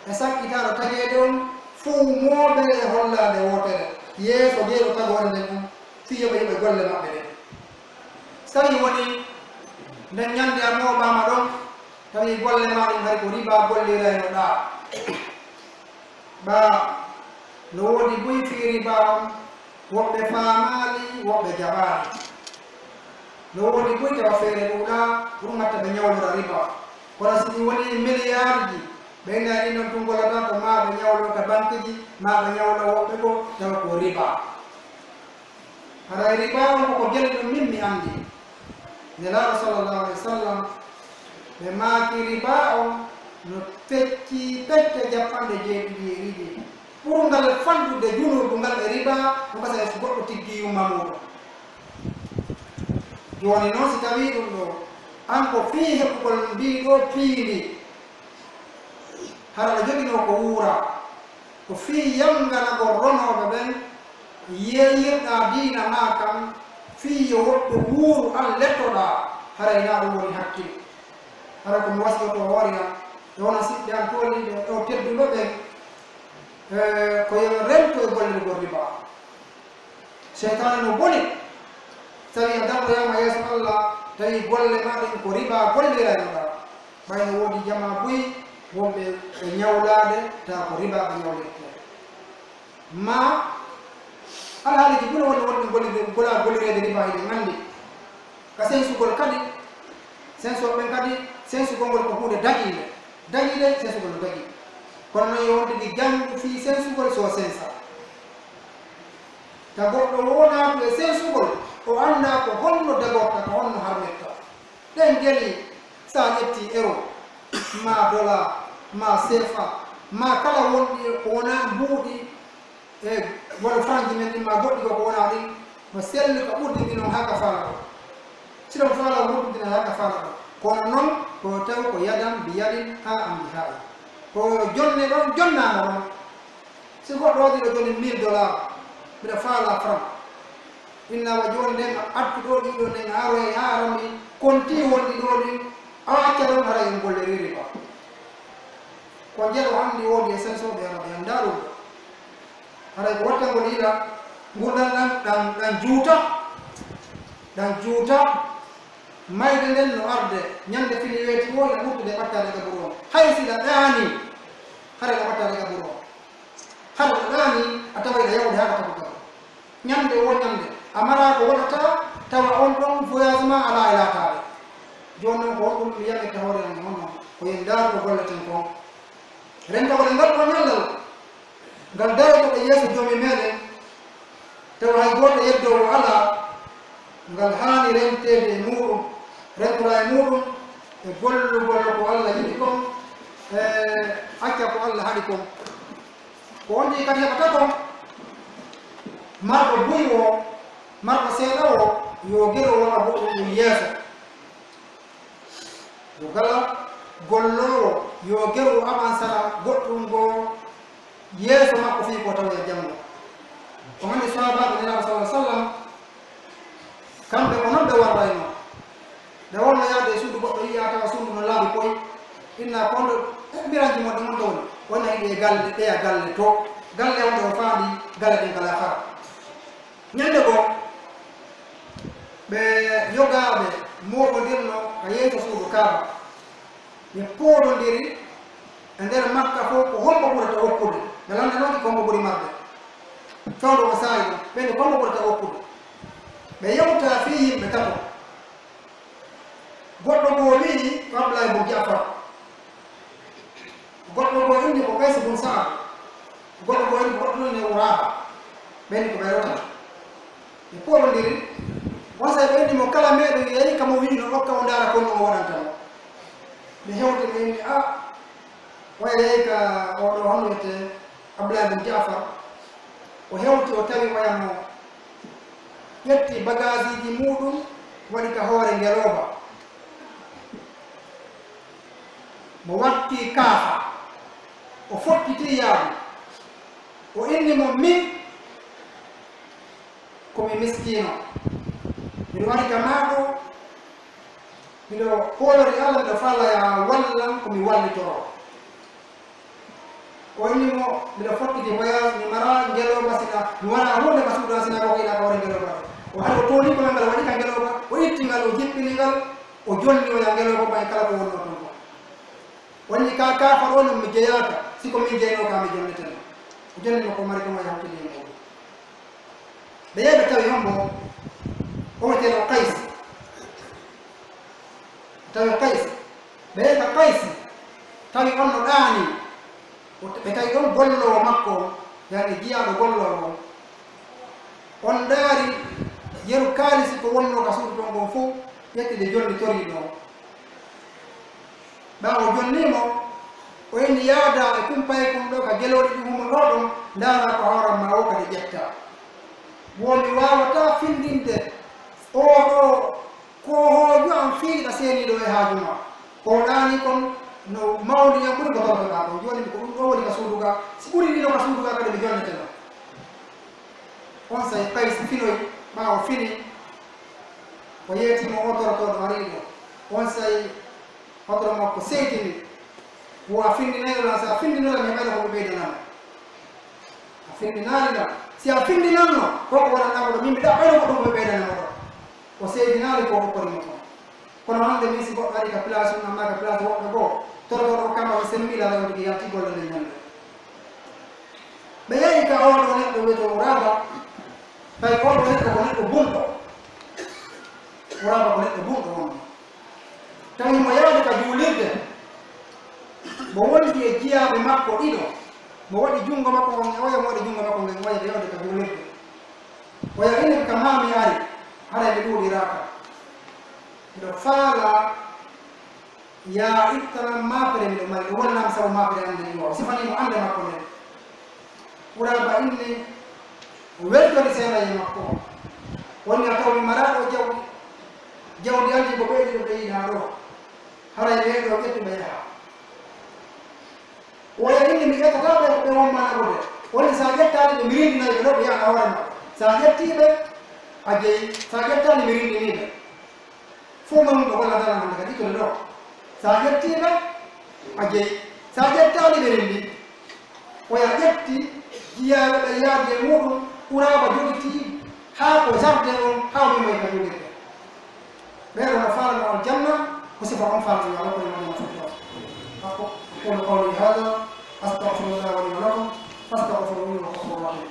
e sakkitaaɗo tageede on fow mooɓee e hollaande wootere yeeso jeyɗo tagoore nden on, fii yo ɓe yoɓe golle maɓɓe ɗen. Si tawii wonii nden ñannde a mooɓaama ɗon, tawii golle maa ɗen hari ko ribaa golliraynoɗaa. Ɓaa, no woodi buy fii ribaa on, woɓɓe faamaali, woɓɓe jaɓaali. No woodi buy tawa feere ɗuuɗaa, ɗum hatta ɓe ñawlora ribaa. Kono si ɗum wonii miliyaarji, ɓe innay ɗin ɗon tun gollata ko maa ɓe ñawlo ka bankiji, maa ɓe ñawlo woɓɓe goo, tawa ko ribaa. Haray ribaa on ko ko gelle ɗum min mi anndi. Nelaaɗo sallallahu alaihi wasallam, ɓe maaki ribaa on no feccii pecce cappanɗe jeeɗiɗi e ɗiɗi. Ɓurngal fanɗude junuubu ngal e ribaa, no gasa e so goɗɗo tiggii yumma muuɗum. Jooni non, si tawii ɗum ɗoo, an ko fii heɓugol ndii ɗoo piindi, hara no joginoo ko wuuraa, ko fii yanganagol ronooɓe ɓen, Yeeyirɗaa diina maa kan, fii yo woɓɓe wuuru an lettoɗaa, haray hinaa ɗun woni hakkil. Hara ko mi wasiyotoo hoore an, e onon siɓɓe an tooliiɓe, e on tedduɓe ɓen, e, ko yo rento e gollirgol riba. Seytaane no boni, tawi a dartoyaama yeeso Alla, tawi golle maa ɗen ko riba golliraynoɗaa. Ɓay no woodi jamaa buy wonɓe e ɲawlaade, tawa ko riba ɓe ɲawlirtee. Maa alhaaliiji buy no woni wonɓe gollirde, gola-, gollireede riba hiɗen anndi. Ka sensugol kadi, sensooɓe ɓen kadi, sensugol ngol ko huunde dagiinde. Dagiinde, sensugol no dagii. Kono non yo on tigi janngu fii sensugol si o sensaa. Ta goɗɗo woo naatu e sensugol, o anndaa ko honno dagorta, ko honno harmirta. Ɗen geli, si a ƴettii euro, maa dollar, maa seefa, maa kala wonɗi ko wonaa mbuuɗi e wano franji men ɗin, maa goɗɗi goo ko wonaa ɗin, no selli ka ɓurdi ndi non haa ka faala ɗon. Si ɗon faala ɓurdi ndi non haa ka faala ɗon. Kono non, ko taw ko yadan bi yadin haa an bi haa in. Ko jonne ɗon, jonnaama ɗon. Si goɗɗo waɗi ɗoo jooni mille dollars, mbiɗa faalaa franc. Inna wa jooni nden a artu ɗoo ɗii ɗoo nden a aroyay haa a rami konti wonɗi ɗoo ɗin, a acca ɗon haray en golliri riba. Ko njelo hanndi woodi e sensooɓe hara ɓe anndaa ɗum. Haray ko wattangol yila ngurndan ɗan, ɗan, ɗan juuta, ɗan juuta, mayde nden no arde ñande fini weeti woo ina ɓurtude ɓattaade gaburu on. Hay si ɗa ɗaanii, haray ɗa ɓattaade gaburu on. Hara ko ɗaani a taway ɗa yahude haa ka tagugal. Ñande woo ñande, a maraa ko waɗataa, tawa on ɗon voyage maa alaa e laataade. Jooni non, ko honɗum mi yamirta hoore an e hono ko en ndaaru ko golleten kon. Rentagol e ngal ɗoo ñallal, ngal darotoɗen yeeso Joomi meɗen, tawa hay gooto yeddoowo alaa, ngal haani renteede e muuɗum, rentoraa e muuɗum e gollugol ko Alla yiɗi kon, e acca ko Alla haɗi kon. Ko on ɗi kadi heɓata kon, marɗo buy o, marɗo seeɗa o, yo gero waɗa goɗɗum ɗum yeeso. Yo kala golloowo, yo geru avansara goɗɗum goo yeeso makko fii ko tawoya janngo. On anndi sahaabaaɓe Nelaaɗo sallallaahu alayhi wa sallam, kamɓe ko non ɓe warraynoo. Ɓe wonno yaade e suudu goɗɗo, yi'a tawa suudu no laaɓi poy. Inna ko honɗo, e mbiranji mon ɗin honɗo woni? Wona hiɗi e galle, ɓeya galle to. Galle honɗo o faandi, galle ɗen kala faa. Ñande goo, ɓe yogaaɓe mooɓondirno ka yeeso suudu Kaaba. Ɓe poolondiri e nder Makka fow ko hombo ɓurata okkude. Ɓe lanndanoki ko hombo ɓuri marde. Fewndo on saa'i ɗon, ɓe inni ko hombo ɓurata okkude. Ɓe yewta fii yimɓe tato. Goɗɗo goo wi'i ko Abdullahi bun Ja'far. Goɗɗo goo inni ko Qays bun Sa'ad. Goɗɗo goo inni ko goɗɗo inni Uraba. Ɓen ko ɓe rewata. Ɓe poolondiri. Onsay ɓe inni mo kala meɗen yehi ka mo wi'i no okka o ndaara ko no o waɗanta mo. Ɓe hewti ɓe inni, a, o yehi ka o ɗo honno wi'etee Abdullahi bun Ja'far. O hewti o tawi oya mo ƴetti bagaasiiji muuɗum, waɗi ka hoore ngelooba. Mo watti kaafa, o fottiti yaadu. O inni mo, min ko mi miskiino. Miɗo wari ka maa ɗoo, miɗo hoolori Alla, miɗo faalaa yo a wallan ko mi wallitoroo. O inni mo, miɗo fottiti voyage, mi maraa ngelooba sina, mi waɗaa huunde ka suudu an sina ko ko yiɗaa ka hoore ngelooba ɗoo. O ari o tooni ko ngal, o waɗi ka ngelooba, o itti ngal, o jippini ngal, o jonni oya ngelooba ban e kala ko wonnoo ton kon. O inni ka kaafa ɗoo non mi jeyaaka, si ko min jeynoo ka mi jonneteno. O jonni mo ko mari kon o yahuti e muuɗum. Ɓe yehi ɓe tawi hombo, o wi'eteeɗo Qays. Tawi Qays. Ɓe yehi ka Qays, tawi on no ɗaanii. O, ɓe tawi ɗon golloowo makko on, yani jiyaaɗo golloowo on. On ndaari yeru kaalisi ko wonnoo ka suudu ton kon fow, ƴetti nde jonni toriiɗo on. Ɓaawo jonnii mo, o inni, yaadaa e kumpay kun ɗoo ka gelooɗi ɗin humotoo ɗon, ndaaraa ko hawran maa woo kadi ƴettaa. Woo mi waawataa findinde oo ɗoo koohoojo an fii ɗa seenii ɗoo e haaju maa. Ko o ɗaanii kon no mawni an ɓuri ko tortoɗaa kon. Jooni ko ɗun ɗoo woni ka suudu gaa. Si ɓurii nii no ka suudu gaa kadi mi jonnete non. Onsay Qaysi finoyi, ɓaawo fini, o yeetii mo oo torotooɗo arii ɗoo. Onsay hoɗoro makko seytini, wo a findinayno lan, si a findinii lan, mi heɓayno ko mi ɓeydanaa mo. A findinaali lan. Si a findinanno, ko ko waɗanaa mo ɗoo, min mi ɗaɓɓayno ko ɗun ko mi ɓeydanaa mo ɗoo. O seytinaali ko o okkori mo kon. Kono hannde min si goɗɗo ari ka place mum, amma ka place woɓɓe goo, torotooɗo o kamba mi semmila lan, on tigi yalti golle ɗen ñande. Ɓe yahi ka oo ɗoo neɗɗo wi'etee Uraaba, tawi oo ɗoo neɗɗo ko neɗɗo bumɗo. Uraaba ko neɗɗo bumɗo wonno. Tawi mo yaade ka juulirde, mo wondi e jiyaaɓe makko ɗiɗo, mo waɗi junngo makko ngon e oya, mo waɗi junngo makko ngon e oya, ɓe yawde ka juulirde. Oya inni ka maa mi ari, haray mi ɗuuɗiraaka. Miɗo faalaa yaa ittanam maapere miɗo mari, ɗum wonanam sabu maapere an nden ɗoo. O sifanii mo annde makko nden. Uraaba inni, o weltori seeɗa e makko. Wonni a taw mi maraaɗo jawdi. Jawdi an ndi ko ɓee ɗiɗo ɓe yiɗaa ɗoo. Haray ɓee ɗoo ƴettu ɓe yaha. Oya inni mi ƴettataa ɓe ko ɓe won maa naɓude. Wonni si a ƴettaali ɓe mi rinndinay ɓe ɗoo ɓe yaha ka hoore maɓɓe. Si a ƴettii ɓe, a jeyi. Si a ƴettaali mi rinndinii ɓe. Fow men ɗo walla dara hannde kadi ittude ɗoo. Si a ƴettii ɓe, a jeyi. Si a ƴettaali ɓe renndi. Oya ƴetti jiyaaɓe ɓe yaadi e muuɗum, Uraaba jogitii haa ko jardin on, haa o memoy ka juulirde. Ɓee ɗoo no faalano aljanna, ko sifa on faalano yo Allah ko e aljanna firdaws. أقول قولي هذا، أستغفر الله لي ولكم، فاستغفروه إنه هو الغفور الرحيم.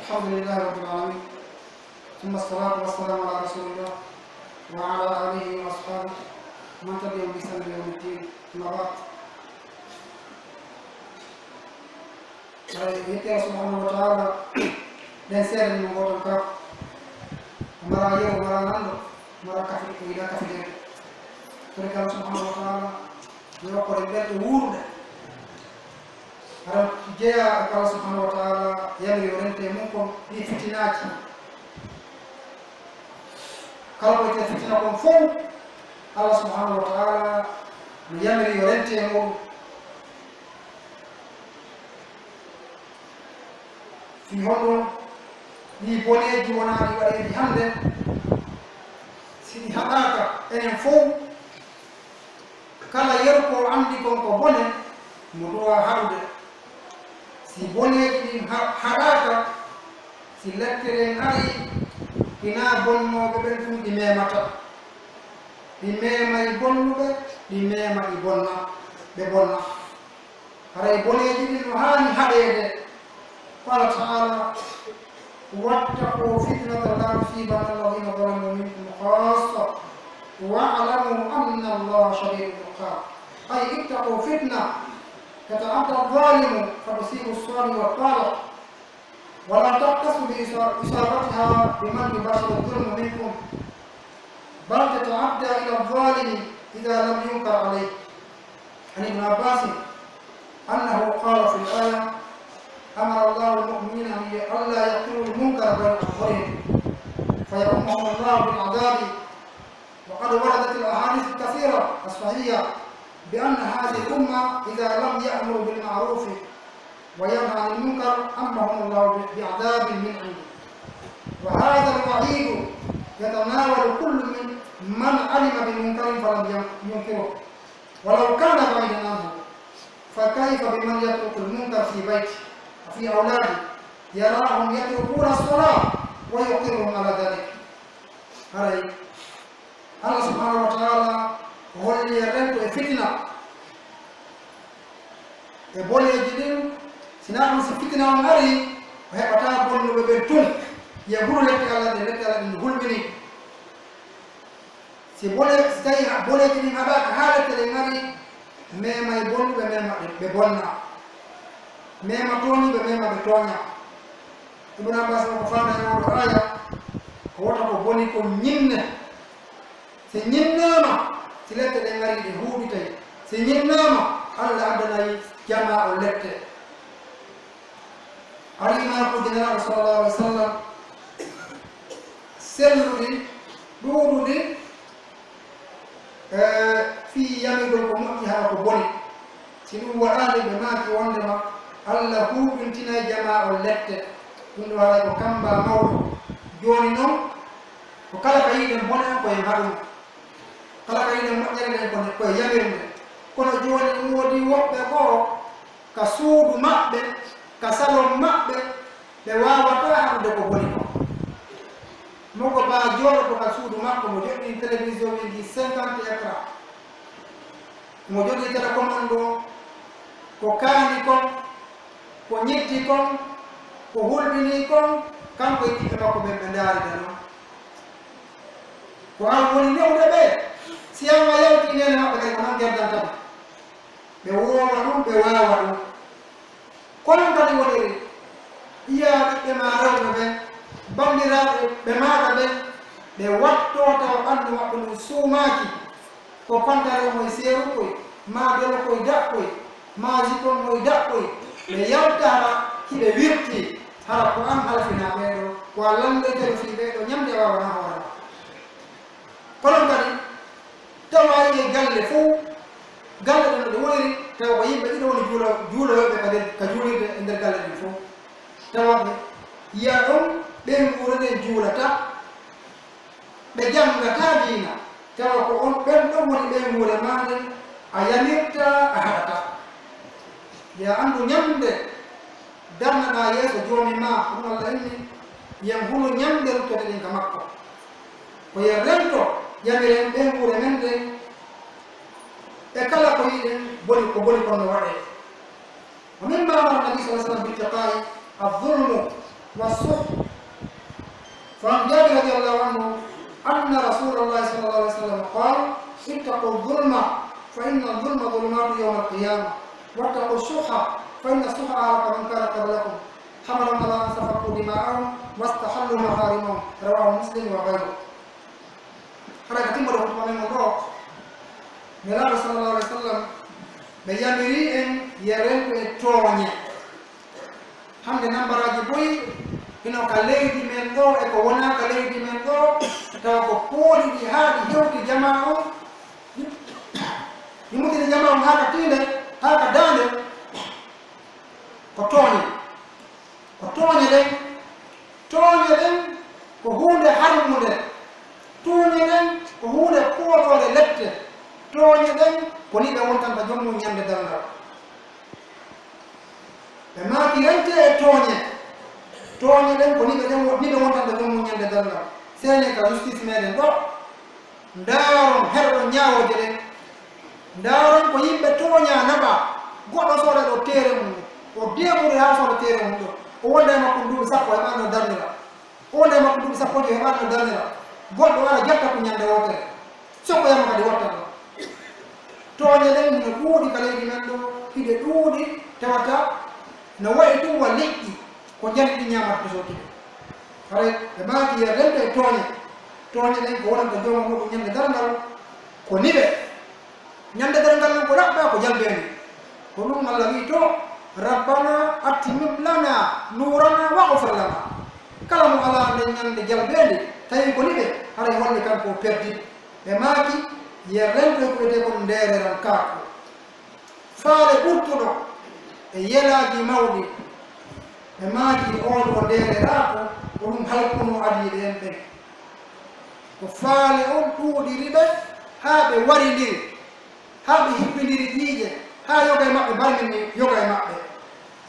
الحمد لله رب العالمين، ثم الصلاة والسلام على رسول الله وعلى آله وأصحابه ومن تبعهم بإحسان إلى يوم الدين، أما بعد. Haray yetti Allah subhanahu wa ta'ala, ɗen seeɗa ni mo gooto ka. O mara yeru, o mara nanndo, o mara kafi, o yiɗaa kafideede. Kono Allah subhanahu wa ta'ala, yo okkor en ɓerɗe wuuruɗe. Haray jeyaa e ko Allah subhanahu wa ta'ala yamiri yo rente e mun kon, ɗii fitinaaji. Kala ko wiyetee fitina kon fow, Allah subhanahu wa ta'ala no yamiri yo rente e mun. Fii honɗun ɗii boneeji wonaa ɗi waɗeeɗi hannde, si ɗi haɗaaka enen fow, kala yeru ko anndi kon ko bone, mo duwaa haɗude. Si boneeji ɗin ha-, haɗaaka, si lette ɗen arii, hinaa bonnooɓe ɓen tun ɗi memata. Ɗi memay bonnuɓe, ɗi mema ɗi bonna, ɓe bonna. Haray boneeji ɗin no haani haɗeede. قال تعالى: واتقوا فتنة لا تصيبن الذين ظلموا منكم خاصة واعلموا أن الله شديد العقاب. أي اتقوا فتنة يتعدى الظالم فتصيب الصالح والطالح، ولا تختص بإصابتها بمن يباشر الظلم منكم، بل تتعدى إلى الظالم إذا لم ينكر عليه. عن ابن عباس أنه قال في الآية: أمر الله المؤمنين أن ي-، ألا يقروا المنكر بين أظهرهم فيعمهم الله بالعذاب. وقد وردت الأحاديث الكثيرة الصحيحة بأن هذه الأمة إذا لم يأمروا بالمعروف وينهى عن المنكر عمهم الله ب-، بعذاب من عنده. وهذا الوعيد يتناول كل من، من علم بمنكر فلم ين-، ينكره، ولو كان بعيدا عنه، فكيف بمن يترك المنكر في بيته وفي أولاده، يراهم يتركون الصلاة ويقرهم على ذلك؟ Haray Allah subhanahu wa ta'ala o holli en rento e fitina. E boneeji ɗin, si naa ɗun si fitina on arii, o heɓataa bonnuɓe ɓen tun. Yo hulu lette Allah ɗen, lette Allah ɗen no hulɓinii. Si bone-, si tawii ha-, boneeji ɗin haɗaaka haa lette ɗen arii, memay bonnuɓe, mema ɓe, ɓe bonna. Mema tooñuɓe, mema ɓe tooña. Ibn Abbas ko faandaa e oo ɗoo aaya, ko wota ko boni kon ñinne. Si ñinnaama, si lette ɗen arii ɗe huuɓitay. Si ñinnaama, Allah addanay jamaa on lette. Arii maakuuji Nelaaɗo sallallahu alaihi wasallam, Selluɗi, ɗuuɗuɗi, e, fii yamirgol ko moƴƴi hara ko boni. Si ɗum waɗaali, ɓe maaki wondema Alla huuɓintinay jamaa on lette. Ɗum ɗoo haray ko kamba mawɗo. Jooni non, ko kala ka yi'uɗen bone on, ko en haɗu mo. Kala ka yi'uɗen moƴƴere nden, ko, ko e yamirde. Kono jooni, ɗum woodi woɓɓe goo, ka suudu maɓɓe, ka salon maɓɓe, ɓe waawataa haɗude ko boni kon. Mo ko baa jooɗoto ka suudu makko, mo joɗɗini télévision windi cinquante écran, mo joɗɗini télécommande on, ko kaani kon, ko ñiddi kon, ko hulɓinii kon, kanko e ɓiɓɓe makko ɓen ɓe ndaarida non. Ko an woni newude ɓe, si an a yalti neene maɓɓe kadi ko non geddanta ɓe. Ɓe woowa ɗum, ɓe waawa ɗum. Ko non kadi woniri, ɓiyaa ɓiɓɓe maa rewɓe ɓen, banndiraaɓe ɓe maaɗa ɓen, ɓe wattoo tawa ɓanndu maɓɓe ndun suumaaki, ko pantalon moy seerukoy, maa dolokoy daɓɓoy, maa jipon moy daɓɓoy, ɓe yalta hara hiɓe wirtii, hara ko an halfinaa ɓee ɗoo, ko a lanndoytee fii ɓee ɗoo, ñande a waawanaa hoore maa. Ko non kadi, tawa ari e galle fow, galle ɗen no ɗe woniri, tawa ko yimɓe ɗiɗo woni juulo-, juuloyooɓe ka nder, ka juulirde e nder galle ɗen fow. Tawa ɓe yi'a ɗon ɓeynguure nden juulata, ɓe janngataa diina, tawa ko on, ɓen ɗon woni ɓeynguure maa nden, a yamirtaa, a haɗataa. Yo a anndu ñande darnaɗaa yeeso Joomi maa, ɗum Alla inni, yen hulu ñande ruttoɗen ka makko. Ko yen rento, yamiren ɓeynguure men nden, e kala ko yi'uɗen boni, ko boni kon no waɗee. ومما أمر النبي صلى الله عليه وسلم باتقائه الظلم والشح. فعن جابر رضي الله عنه أن رسول الله صلى الله عليه وسلم قال: اتقوا الظلم فإن الظلم ظلمات يوم القيامة، واتقوا الشح فإن الشح أهلك من كان قبلكم، حملهم على أن سفكوا دماءهم واستحلوا محارمهم. رواه مسلم وغيره. Hara ka timmoode hutuba men on ɗoo, Nelaaɗo sallallahu alaihi wa sallam, ɓe yamirii en yo rento e tooñe. Hannde nambaraaji buy hino ka leydi men ɗoo e ko wonaa ka leydi men ɗoo, tawa ko pooli ɗi haa ɗi hewti jamaa on, ɗi mutini jamaa on haa ka tiinde, haa ka daande, ko tooñe. Ko tooñe ɗen, tooñe ɗen ko huunde harmunde, tooñe ɗen ko huunde pooɗoore lette, tooñe ɗen ko niɓe wontanta joom mum ñande darngal. Ɓe maaki rentee e tooñe, tooñe ɗen ko niɓe ɗen wo-, niɓe wontanta joom mum ñande darngal. Seenee ka justice meɗen ɗoo. Ndaaron, heɗoɗon ñaawooje ɗen. Ndaaron ko yimɓe tooñaa naɓaa. Goɗɗo sooda ɗoo teere mum, o deeɓuri haa sooda teere mum ɗoo. O wonda e makko duuɓi sappo heɓaano darnira. O wonda e makko duuɓi sappo e jowi heɓaano darnira. Goɗɗo ara jatta ko ñande wootere. Sokkoyama kadi watta ɗon. Tooñe ɗen hino ɗuuɗi ka leydi men ɗoo, hiɗe ɗuuɗi, tawata no wayi ɗum wa liƴƴi ko njani ɗi ñaamata to sooki ɗen. Haray ɓe maaki yo rento e tooñe. Tooñe ɗen ko wonanta jooma muɗum ñande darngal ko niɓe. Ñande darngal non ko raɓɓaa ko jalbeende. Ko ɗum Alla wi'i to, ربنا أتمم لنا نورنا واغفر لنا. Kala mo alaa nden ñande jalbeende, tawi ko niɓe, haray wonde kanko o perdi. Ɓe maaki, yo rento e ko wi'etee kon ndeererankaaku. Faale ɓurtuɗo e yelaaji mawɗi, ɓe maaki, on ɗoo ndeereraaku, ko ɗum halkunoo adiiɓe en ɓen. Ko faale on ɗuuɗiri ɓe, haa ɓe warindiri, haa ɓe hibbindiri ƴiiƴe, haa yoga e maɓɓe barmini yoga e maɓɓe.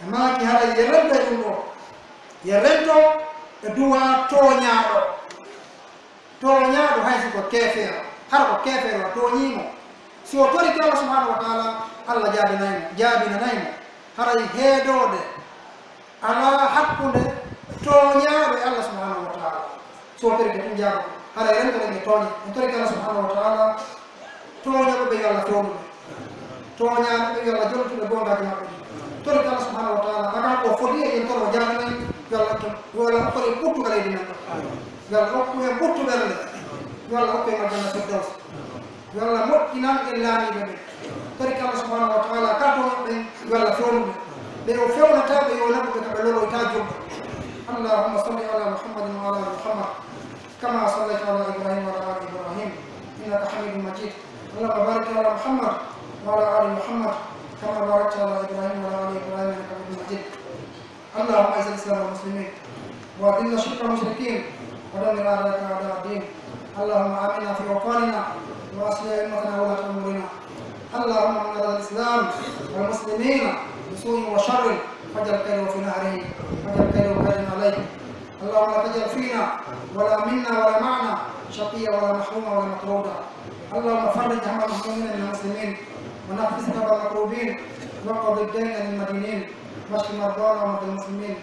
Ɓe maaki, haray yo rento e ɗum ɗoo, yo rento e duwaa tooñaaɗo. Tooñaaɗo hay si ko keefeero, hara ko keefeero a tooñii mo. Si o torike Allah subhanahu wa ta'ala, Allah jaabinay mo, jaabinanay mo. Haray heedoode alaa hakkunde tooñaaɗo e Allah subhanahu wa ta'ala. Si o torike ɗum jaabo, haray rentoɗen e tooñe. En torike Allah subhanahu wa ta'ala, tooñooɓe ɓe yo Allah fewnu ɓe. Tooñaaɓe ɓe yo Allah jontu ɓe goongaaji maɓɓe ɗin. Torike Allah subhanahu wa ta'ala, kala ko fodi e en toro jaabinay, yo Allah to, yo Allah okkore ɓuttu ka leydi men ɗo. Yo Allah okku en ɓuttu ɓernde. Yo Allah okku en aljanna firdaws. Yo Allah moƴƴinan en laamiiɓe ɓen. Torike Allah subhanahu wa ta'ala, ka toon ɓen, yo Allah fewnu ɓe. Ɓe o fewnata ɓe, yo naɓu ɓe ka ɓe loloyta jomma. اللهم صل على محمد وعلى آل محمد. كما صليت على إبراهيم وعلى آل إبراهيم إنك حميد مجيد. اللهم بارك على محمد وعلى آل محمد كما باركت على إبراهيم وعلى آل إبراهيم إنك حميد مجيد. اللهم أعز الإسلام والمسلمين وأذل الشرك والمشركين ودمر أعداءك أعداء الدين. اللهم آمنا في أوطاننا وأصلح أئمتنا وولاة أمورنا. اللهم من أراد الإسلام والمسلمين بسوء وشر فاجعل كيده في نحره واجعل كيده كيدا عليه. اللهم لا تجعل فينا ولا منا ولا معنا شقيا ولا محروما ولا مطرودا. اللهم فرج هم المهمومين من المسلمين ونفس كرب المكروبين واقض الدين للمدينين واشف مرضانا ومرضى المسلمين.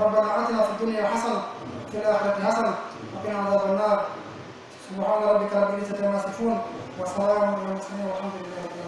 ربنا آتنا في الدنيا حسنة وفي الآخرة حسنة وقنا عذاب النار. سبحان ربك رب العزة عما يصفون وسلام على المرسلين والحمد لله رب العالمين.